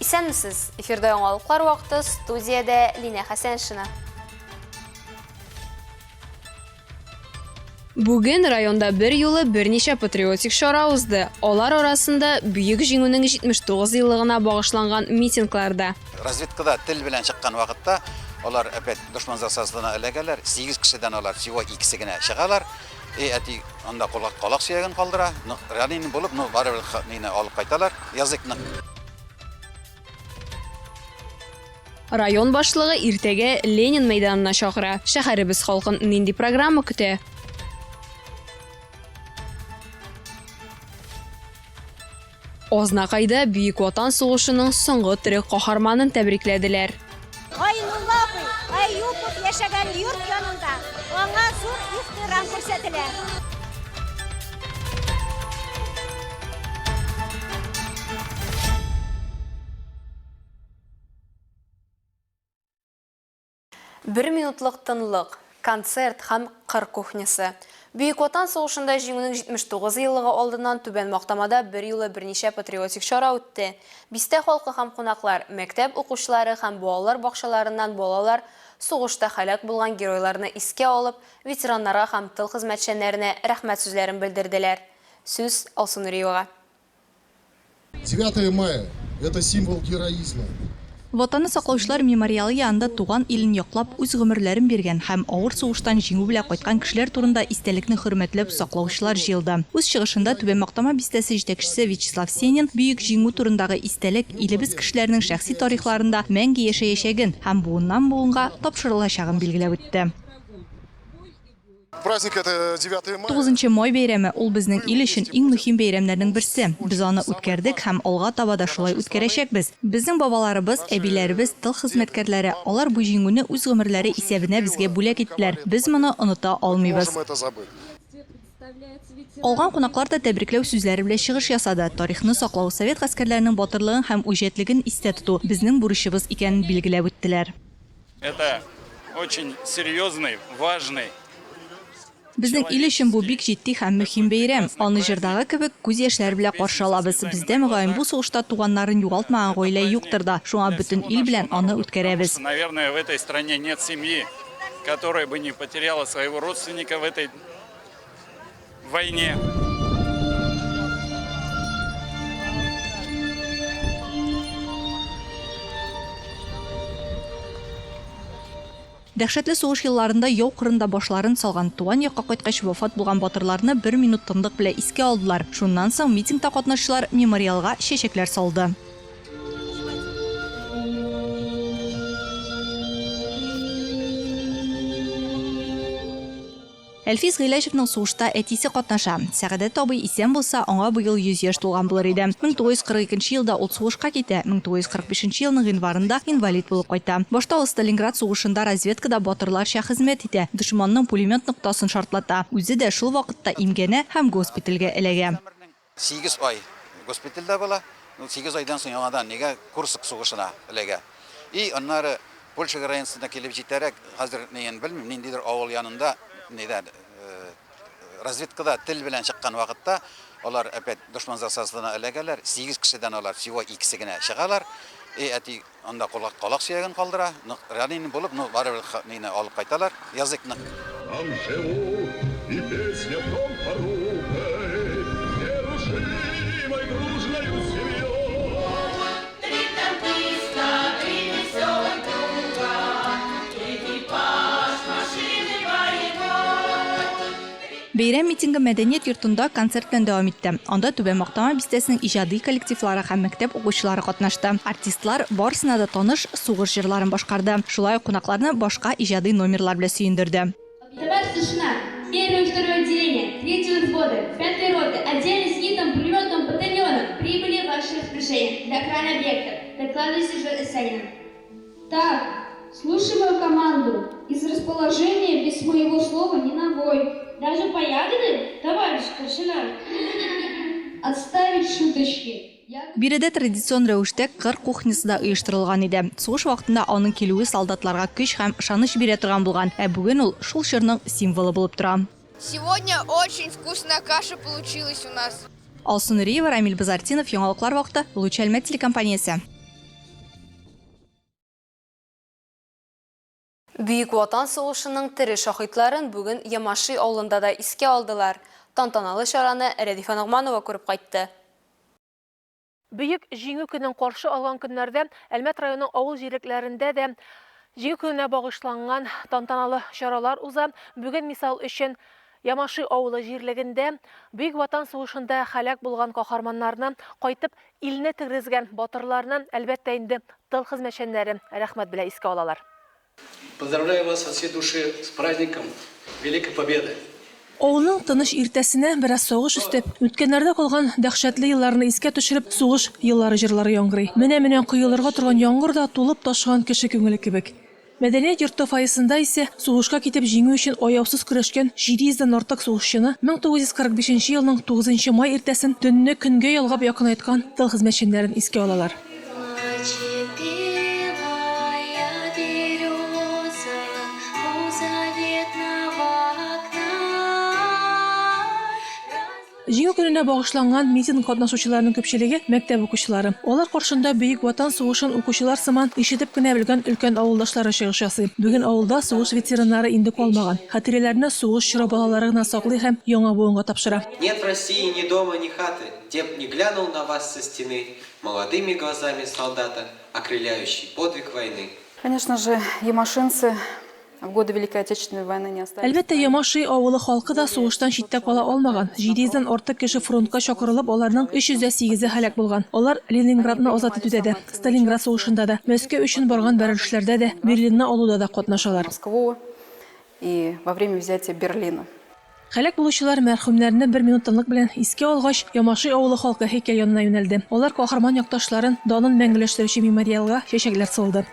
Исәнмесез! Эфирда яңалыклар вакыты, студиядә Линә Хәсәншина. Бүген районда бер юлы берничә патриотик чара узды. Алар арасында Бөек Җиңүнең 79 еллыгына багышланган митинглар да. Разведкада тел белән чыккан вакытта алар опять дошман засадасына эләгәләр. Сигез кешедән алар всего икесе генә чыгалар. И әти анда колак калак сөяген калдыра. Ну, раненый булып, ну, барыбер мине алып кайталар. Языкны. Район башлыгы иртәгә Ленин мәйданына чакыра. Шәһәребез халкын нинди программа көтә? Азнакайда Бөек Ватан сугышының соңгы тере каһарманын тәбрикләделәр. Гайнулла абый Әюпов яшәгән йорт янында аңа зур ихтирам күрсәтелә. Бер минутлык тынлык, концерт һәм кыр кухнясы. Бөек Ватан сугышында Җиңүнең 79 еллыгы алдыннан Түбән Мактамада берьюлы берничә патриотик чара үтте. Бистә халкы һәм кунаклар, мәктәп укучылары һәм балалар бакчаларыннан балалар сугышта һәлак булган геройларны искә алып, ветераннарга һәм тыл хезмәтчәннәренә рәхмәт сүзләрен белдерделәр. Сүз Алсу Нуриевага. Девятое мая, это символ героизма. Ватанны саклаучылар мемориалы янында туган илен яклап үз гомерләрен биргән һәм авыр сугыштан җиңү белән кайткан кешеләр турында истәлекне хөрмәтләп саклаучылар җыелды. Үз чыгышында Түбән Мактама бистәсе җитәкчесе Вячеслав Сенин Бөек Җиңү турындагы истәлек илебез кешеләренең шәхси тарихларында мәңге яшәячәген һәм буыннан-буынга тапшырылачагын билгеләп үтте. Праздник это 9 мая. Тугызынчы май бәйрәме, ул безнең ил өчен иң мөһим бәйрәмнәрнең берсе. Без аны үткәрдек һәм алга таба да шулай үткәрәчәкбез. Безнең бабаларыбыз, әбиләребез, тыл хезмәткәрләре, алар бу җиңүне үз гомерләре исәбенә безгә бүләк иттеләр. Без моны оныта алмыйбыз. Калган кунаклар да тәбрикләү сүзләре белән чыгыш ясады. Тарихны саклау, совет гаскәрләренең батырлыгын һәм үҗәтлеген истә тоту, безнең бурычыбыз икәнен билгеләп үттеләр. Это очень серьезный, важный. Безнең ил өчен бу бик җитди һәм мөһим бәйрәм. Аны җырдагы кебек, күз яшьләре белән каршы алабыз. Бездә, мөгаен, бу сугышта туганнарын югалтмаган гаилә юктыр да. Шуңа бөтен ил белән аны үткәрәбез. Наверное, в этой стране нет семьи, которая бы не потеряла своего родственника в этой войне. Дәһшәтле сугыш елларында яу кырында башларын салган, туган якка кайткач вафат булган батырларны бер минут тынлык белән искә алдылар. Шуннан соң митингта катнашучылар мемориалга чәчәкләр салды. Әлфис Гыйләҗевның сугышта әтисе катнаша. Сәгадәт абый исән булса, аңа быел 100 яшь тулган булыр иде. 1942 нче елда ул сугышка китә, 1945 нче елның гыйнварында инвалид булып кайта. Башта ул Сталинград сугышында разведкада батырларча хезмәт итә, дошманның пулемет ноктасын шартлата. Үзе дә шул вакытта имгәнә һәм госпитальгә эләгә. Сигез ай госпитальдә була. Ну, сигез айдан соң яңадан нигә Курск сугышына эләгә. И аннары Польша границасына килеп җитәрәк, хәзер неен белмим, ниндидер авыл янында нидә разведкада тел белән чыккан вакытта алар опять дошман засадасына эләгәләр. Сигез кешедән алар всего икесе генә чыгалар. И әти Анда колак калак сөяген калдыра, нык раненый булып, ну, барыбер мине алып кайталар, языкны. Там живу, и песня в том порукой, нерушимой дружною семьей. Три танкиста, три веселых друга, экипаж машины боевой. Бәйрәм митингы мәдәният йортында концерт белән дәвам итте. Анда Түбән Мактама бистәсенең иҗади коллективлары һәм мәктәп укучылары катнашты. Артистлар барысына да таныш сугыш җырларын башкарды. Шулай ук кунакларны башка иҗади номерлар белән сөендерде. Товарищ старшина, первое и второе отделение третьего взвода пятой роты отдельно зенитного пулеметного батальона прибыли в ваше распоряжение для охраны объекта, докладывает сержант Осянина. Так, слушай мою команду. Из расположения без моего слова ни ногой. Даже по ягоды, товарищ старшина? Отставить шуточки. Биредә традицион рәвештә кыр кухнясы да оештырылган иде. Сугыш вакытында аның килүе солдатларга көч һәм ышаныч бирә торган булган, ә бүген ул шул чорның символы булып тора. Сегодня очень вкусная каша получилась у нас. Алсу Нуриева, Рамиль Базартдинов, Яңалыклар вакыты, Луч Әлмәт телекомпаниясе. Бөек Ватан сугышының тере шаһитларын бүген Ямаши авылында да искә алдылар. Тантаналы чараны Рәдифә Ногманова күреп кайтты. Бөек Җиңү көнен каршы алган көннәрдә Әлмәт районының авыл җирлекләрендә дә Җиңү көненә багышланган тантаналы чаралар уза. Бүген, мисал өчен, Ямаши авылы җирлегендә Бөек Ватан сугышында һәлак булган каһарманнарны, кайтып илне тергезгән батырларны, әлбәттә инде, тыл хезмәтчәннәре рәхмәт белән искә алалар. Поздравляю вас от всей души с праздником Великой Победы! Авылның тыныч иртәсенә бераз сагыш өстәп, үткәннәрдә калган дәһшәтле елларны искә төшереп, сугыш еллары җырлары яңгырый. Менә-менә коелырга торган яңгыр да тулып ташыган кеше күңеле кебек. Мәдәният йорты фойесында исә сугышка китеп җиңү өчен аяусыз көрәшкән 700 дән артык сугышчыны 1945 нче елның тугызынчы май иртәсен төнне көнгә ялгап якынайткан тыл хезмәтчәннәрен искә алалар. Җиңү көненә багышланган митинг катнашучыларының күпчелеге, мәктәп укучылары. Алар каршында Бөек Ватан сугышын укучылар сыман ишетеп кенә белгән өлкән авылдашлары чыгыш ясый. Бүген авылда сугыш ветераннары инде калмаган. Хатирәләрне сугыш чоры балалары гына саклый һәм яңа буынга тапшыра. Нет в России ни дома, ни хаты, Где б не глянул на вас со стены Молодыми глазами солдата, Окрыляющий подвиг войны. Конечно же, ямашинцы в годы Великой Отечественной войны не остались. Әлбәттә, Ямаши авылы халкы да сугыштан читтә кала алмаган. 700 дән артык кеше фронтка чакырылып, аларның 308-е һәлак булган. Алар Ленинградны азат итүдә дә, Сталинград сугышында да, Мәскәү өчен барган бәрелешләрдә дә, Берлинны алуда да катнашалар. Москву и во время взятия Берлина. Һәлак булучылар мәрхүмнәрне бер минут тынлык белән искә алгач, Ямаши авылы халкы һәйкәл янына юнәлде. Алар каһарман якташларын данын мәңгеләштерүче мемориалга чәчәкләр салды.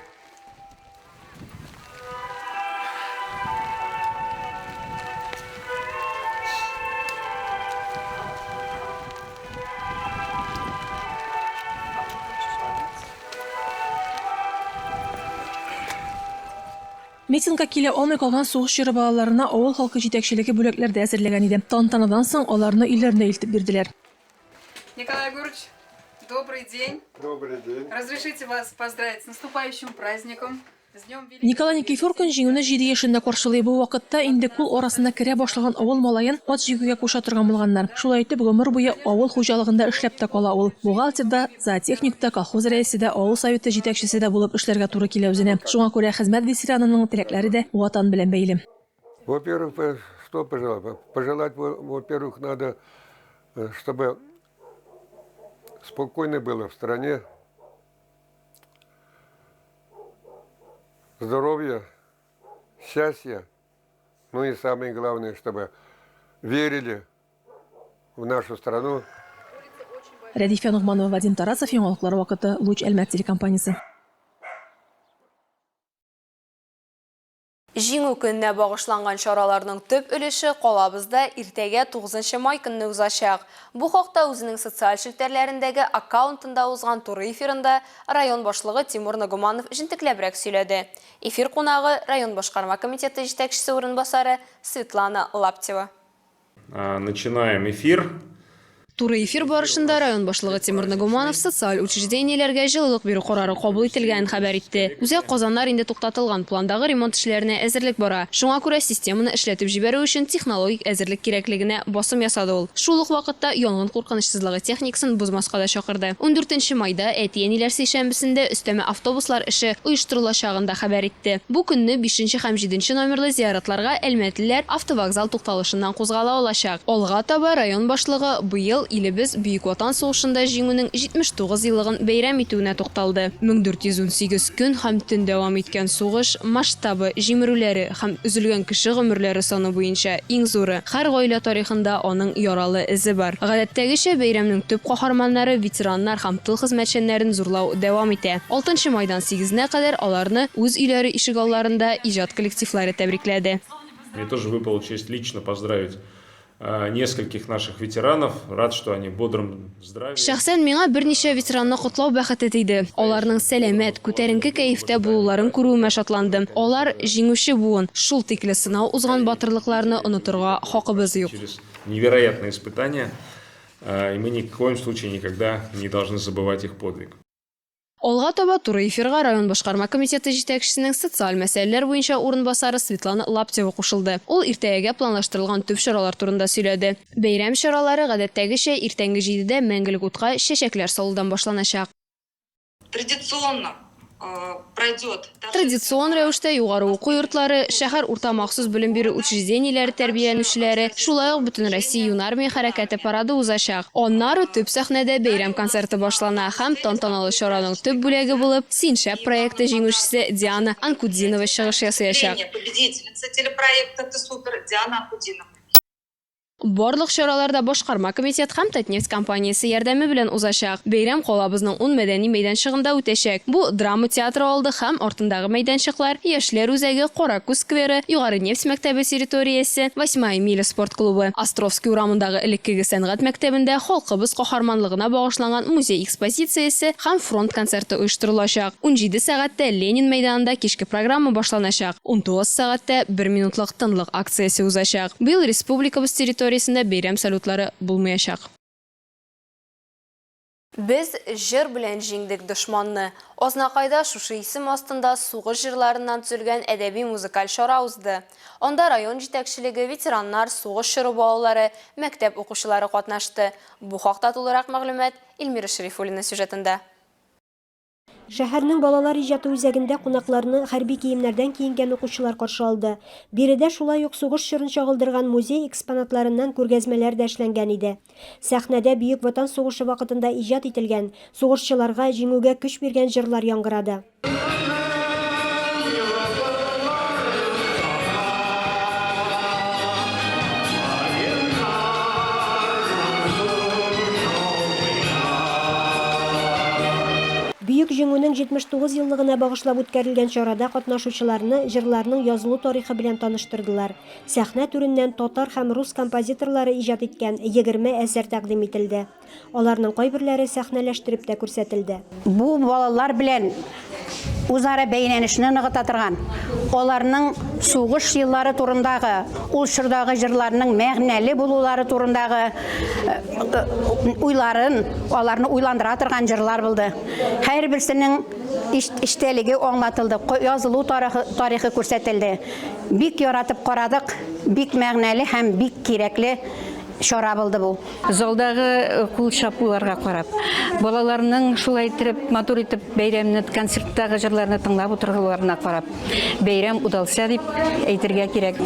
Митингка килә алмый калган сугыш чоры балаларына авыл халкы җитәкчелеге бүләкләр дә әзерләгән иде. Тантанадан соң аларны өйләренә илтеп бирделәр. Николай Егорович, добрый день. Добрый день. Разрешите вас поздравить с наступающим праздником, с Днем Великой Николай Никифоркин Җиңүне җиде яшендә каршылый. Бу вакытта инде кул арасына керә башлаган авыл малаен ат җигүгә куша торган булганнар. Шулай итеп, гомер буе авыл хуҗалыгында эшләп тә кала ул. Бухгалтер да, Зоотехник та, колхоз рәисе дә, авыл советы җитәкчесе дә булып эшләргә туры килә үзенә. Шуңа күрә хезмәт ветеранының теләкләре дә Ватан белән бәйле. Во-первых, что пожелать? Пожелать, во-первых, надо, э, чтобы спокойно было в стране, здоровья, счастья, ну и самое главное, чтобы верили в нашу страну. Рәдифә Ногманова, Вадим Тарасов, Яңалыклар вакыты, Луч Әлмәт телекомпаниясе. Җиңү көненә багышланган чараларның төп өлеше калабызда иртәгә 9 май көнне узачак. Бу хакта үзенең социаль челтәрләрендәге аккаунтында узган туры эфирында район башлыгы Тимур Нагуманов җентекләбрәк сөйләде. Эфир кунагы, район башкарма комитеты җитәкчесе урынбасары Светлана Лаптева. Начинаем эфир. Туры эфир барышында район башлыгы Тимур Нагуманов социаль учреждениеләргә җылылык бирү карары кабул ителгәнен хәбәр итте. Үзәк казаннар инде туктатылган, пландагы ремонт эшләренә әзерлек бара. Шуңа күрә системаны эшләтеп җибәрү өчен технологик әзерлек кирәклегенә басым ясады ул. Шул ук вакытта янгын куркынычсызлыгы техникасын бозмаска да чакырды. Ундүртенче майда, әти-әниләр сишәмбесендә өстәмә автобуслар эше оештырылачагын да хәбәр итте. Бу көнне бишенче һәм җиденче номерлы зияратларга әлмәтлеләр автовокзал тукталышыннан кузгала алачак. Алга таба район башлыгы быел илебез Бөек Ватан сугышында Җиңүнең 79 еллыгын бәйрәм итүенә тукталды. 1418 көн һәм төн дәвам иткән сугыш масштабы, җимерүләре һәм өзелгән кеше гомерләре саны буенча иң зуры. Һәр гаилә тарихында аның яралы эзе бар. Гадәттәгечә, бәйрәмнең төп каһарманнары, ветераннар һәм тыл хезмәтчәннәрен зурлау дәвам итә. Алтынчы майдан сигезенә кадәр аларны үз өйләре ишегалларында иҗат коллективлары тәбрикләде. Мне тоже выпала честь лично поздравить нескольких наших ветеранов. Рад, что они в бодром здравии. Шәхсән миңа берничә ветеранны котлау бәхете тиде. Аларның сәламәт, күтәренке кәефтә булуларын күрүемә шатландым. Алар, җиңүче буын. Шул тикле сынау узган батырлыкларны онытырга хакыбыз юк. Через невероятные испытания, и мы ни в коем случае никогда не должны забывать их подвиг. Алга таба туры эфирга район башкарма комитеты җитәкчесенең социаль мәсьәләләр буенча урынбасары Светлана Лаптева кушылды. Ул иртәгәгә планлаштырылган төп чаралар турында сөйләде. Бәйрәм чаралары, гадәттәгечә, иртәнге җидедә Мәңгелек утка чәчәкләр салудан башланачак. Традиционно пройдет. Традицион рәвештә югары уку йортлары, шәһәр урта махсус белем бирү учреждениеләре тәрбияләнүчеләре, шулай ук Бөтенроссия Юнармия хәрәкәте парады узачак. Аннары төп сәхнәдә бәйрәм концерты башлана һәм тантаналы чараның төп бүләге булып Син шәп проекты җиңүчесе Диана Анкудинова чыгыш ясаячак. Победительница телепроекта Ты супер Диана Анкудинова. Барлык чаралар да башкарма комитет һәм Татнефть компаниясе ярдәме белән узачак. Бәйрәм калабызның ун мәдәни мәйданчыгында үтәчәк. Бу, драма театры алды һәм артындагы мәйданчыклар, Яшьләр үзәге, Каракүз скверы, Югары нефть мәктәбе территориясе, Восьмая миля спорт клубы. Островский урамындагы элеккеге сәнгать мәктәбендә халкыбыз каһарманлыгына багышланган музей экспозициясе һәм фронт концерты оештырылачак. 17 сәгатьтә Ленин мәйданында кичке программа башланачак. 19 сәгатьтә бер минутлык тынлык акциясе узачак. Быел республикабыз территориясендә бәйрәм салютлары булмаячак. Без җыр белән җиңдек дошманны. Азнакайда шушы исем астында сугыш җырларыннан төзелгән әдәби-музыкаль чара узды. Анда район җитәкчелеге, ветераннар, сугыш чоры балалары, мәктәп укучылары катнашты. Бу хакта тулырак мәгълүмат Эльмира Шәрифуллина сюжетында. Шәһәрнең балалар иҗаты үзәгендә кунакларны хәрби киемнәрдән киенгән укучылар каршы алды. Биредә шулай ук сугыш чорын чагылдырган музей экспонатларыннан күргәзмәләр дә эшләнгән иде. Сәхнәдә Бөек Ватан сугышы вакытында иҗат ителгән, сугышчыларга җиңүгә көч биргән җырлар яңгырады. Бөек Җиңүнең 79 еллыгына багышлап үткәрелгән чарада катнашучыларны җырларның язылу тарихы белән таныштырдылар. Сәхнә түреннән татар һәм рус композиторлары иҗат иткән 20 әсәр тәкъдим ителде. Аларның кайберләре сәхнәләштереп тә күрсәтелде. Бу балалар белән үзара бәйләнешне ныгыта торган, аларның сугыш еллары турындагы, ул чордагы җырларның мәгънәле булулары турындагы уйларын, аларны уйландыра торган җырлар булды. Һәрберсенең эчтәлеге аңлатылды, язылу тарихы күрсәтелде. Бик яратып карадык, бик мәгънәле һәм бик кирәкле чара булды бу. Залдагы кул чапуларга карап, балаларның шулай иттереп, матур итеп бәйрәмне, концерттагы җырларны тыңлап утыруларына карап, бәйрәм удался дип әйтергә кирәк.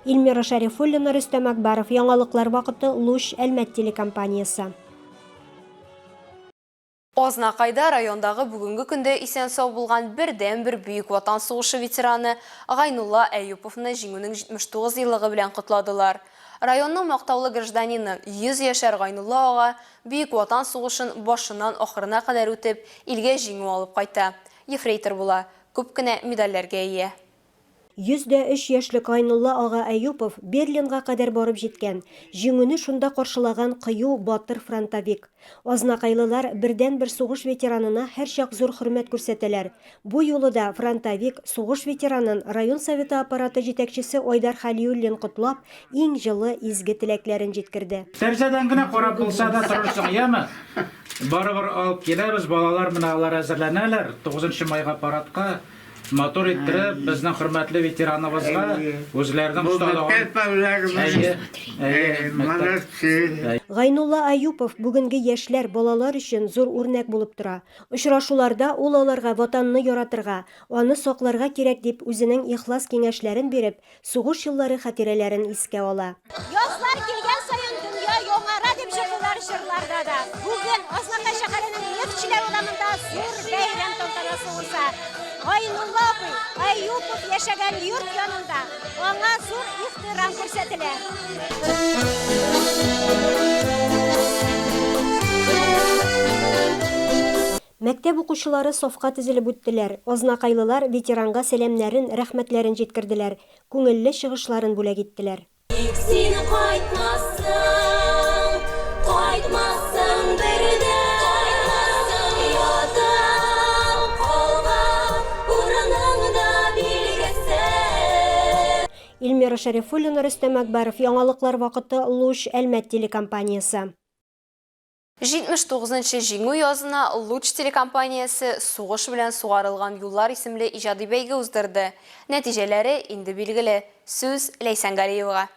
Эльмира Шәрифуллина, Рөстәм Акбаров, Яңалыклар вакыты, Луч, Әлмәт телекомпаниясе. Азнакайда райондагы бүгенге көндә исән-сау булган бердәнбер Бөек Ватан сугышы ветераны Гайнулла Әюповны Җиңүнең 79 еллыгы белән котладылар. Районның мактаулы гражданины, 100 яшәр Гайнулла ага Бөек Ватан сугышын башыннан ахырына кадәр үтеп, илгә җиңү алып кайта. Ефрейтор була, күп кенә медальләргә ия. 103 яшьлек Гайнулла ага Әюпов Берлинга кадәр барып җиткән, Җиңүне шунда каршылаган кыю, батыр фронтовик. Азнакайлылар бердәнбер сугыш ветеранына һәрчак зур хөрмәт күрсәтәләр. Бу юлы да фронтовик, сугыш ветеранын район Советы аппараты җитәкчесе Айдар Хәлиуллин котлап, иң җылы, изге теләкләрен җиткерде. Тәрәзәдән генә карап булса да торырсың, яме? Барыбер алып киләбез, балалар менә алар әзерләнәләр, тугызынчы майга парадка. Матур иттереп, безнең хөрмәтле ветераныбызга үзләренең осталыгын. Әйе, әйе, мәктәп. Гайнулла Аюпов бүгенге яшьләр, балалар өчен зур үрнәк булып тора. Очрашуларда ул аларга Ватанны яратырга, аны сакларга кирәк дип үзенең ихлас киңәшләрен биреп, Сугыш еллары хатирәләрен искә ала. Язлар килгән саен дөнья яңара дип җырлыйлар җырларда да. Бүген Азнакай шәһәренең Нефтьчеләр урамында зур бәйрәм тантанасы уза. Гайнулла абый Әюпов яшәгән йорт янында аңа зур ихтирам күрсәтелә. Мәктәп укучылары сафка тезелеп үттеләр, азнакайлылар ветеранга сәламнәрен, рәхмәтләрен җиткерделәр, күңелле чыгышларын бүләк иттеләр. Тик син кайтмассың, кайтмассың бер дә. Ятып калган урының да билгесез. Илмира Шәрифуллина, Рөстәм Әкбәров, Яңалыклар вакыты, Луч, Әлмәт телекомпаниясе. 79 нчы Җиңү язына Луч телекомпаниясе Сугыш белән сугарылган юллар исемле иҗади бәйге уздырды. Нәтиҗәләре инде билгеле. Сүз, Ләйсән Галиевага.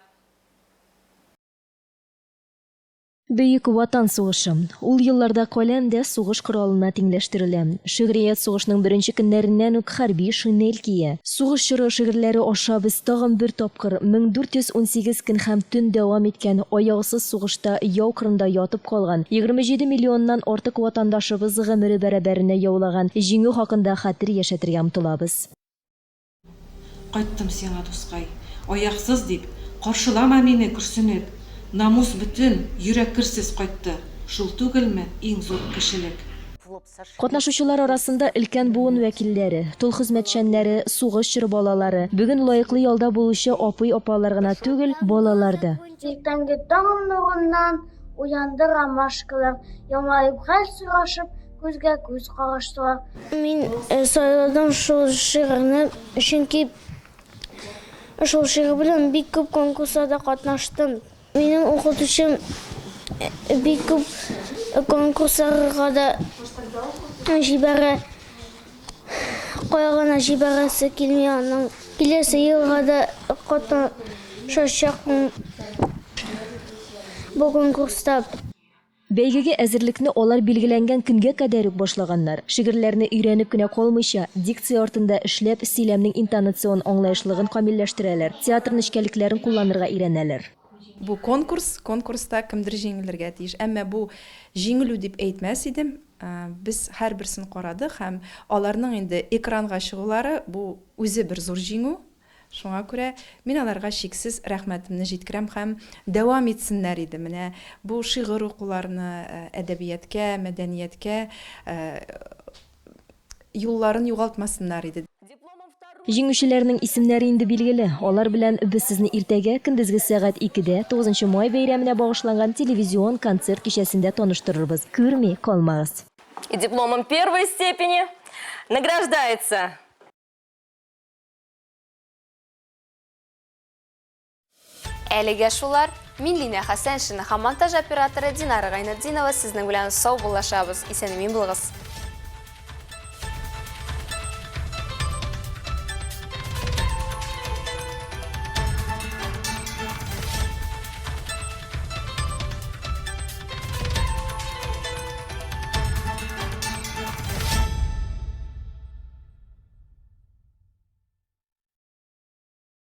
Бөек Ватан сугышы. Ул елларда каләм дә сугыш коралына тиңләштерелә. Шигърият сугышның беренче көннәреннән үк хәрби шинель кия. Сугыш чоры шигырьләре аша без тагын бер тапкыр 1418 көн һәм төн дәвам иткән аяусыз сугышта яу кырында ятып калган 27 миллионнан артык ватандашыбыз гомере бәрабәренә яулаган Җиңү хакында хәтер яшәтергә омтылабыз. Кайттым сиңа, дускай, аяксыз дип, Каршылама мине көрсенеп. Намус бөтен, йөрәк керсез кайтты, Шул түгелме иң зур кешелек? Катнашучылар арасында өлкән буын вәкилләре, тыл хезмәтчәннәре, сугыш чоры балалары, бүген лаеклы ялда булучы апый-апалар гына түгел, балалар да. Иртәнге таң нурыннан уянды ромашкалар, Елмаеп хәл сорашып, Күзгә күз караштылар. Мин сайладым шул шигырьне, чөнки шул шигырь белән бик күп конкурсларда катнаштым. Минем укытучым бик күп конкурсларга да җибәрә. Кая гына җибәрәсе килми аның. Киләсе елга да катнашачакмын бу конкурста. Бәйгегә әзерлекне алар билгеләнгән көнгә кадәр үк башлаганнар. Шигырьләрне өйрәнеп кенә калмыйча, дикция артында эшләп, сөйләмнең интонацион аңлаешлыгын камилләштерәләр, театр нечкәлекләрен кулланырга өйрәнәләр. Бу конкурс, конкурста кемдер җиңелергә тиеш. Әмма бу җиңелү дип әйтмәс идем. Без һәрберсен карадык һәм аларның инде экранга чыгулары, бу үзе бер зур җиңү. Шуңа күрә мин аларга чиксез рәхмәтемне җиткерәм һәм дәвам итсеннәр иде менә бу шигырь укуларны, әдәбияткә, мәдәнияткә юлларын югалтмасыннар иде. Җиңүчеләрнең исемнәре инде билгеле. Алар белән без сезне иртәгә, көндезге сәгать икедә, тугызынчы май бәйрәменә багышланган телевизион концерт кичәсендә таныштырырбыз. Күрми калмагыз! И дипломом первой степени награждается. Әлегә шулар. Мин Линә Хәсәншина һәм монтаж операторы Динара Гайнетдинова сезнең белән саубуллашабыз. Исән-имин булыгыз.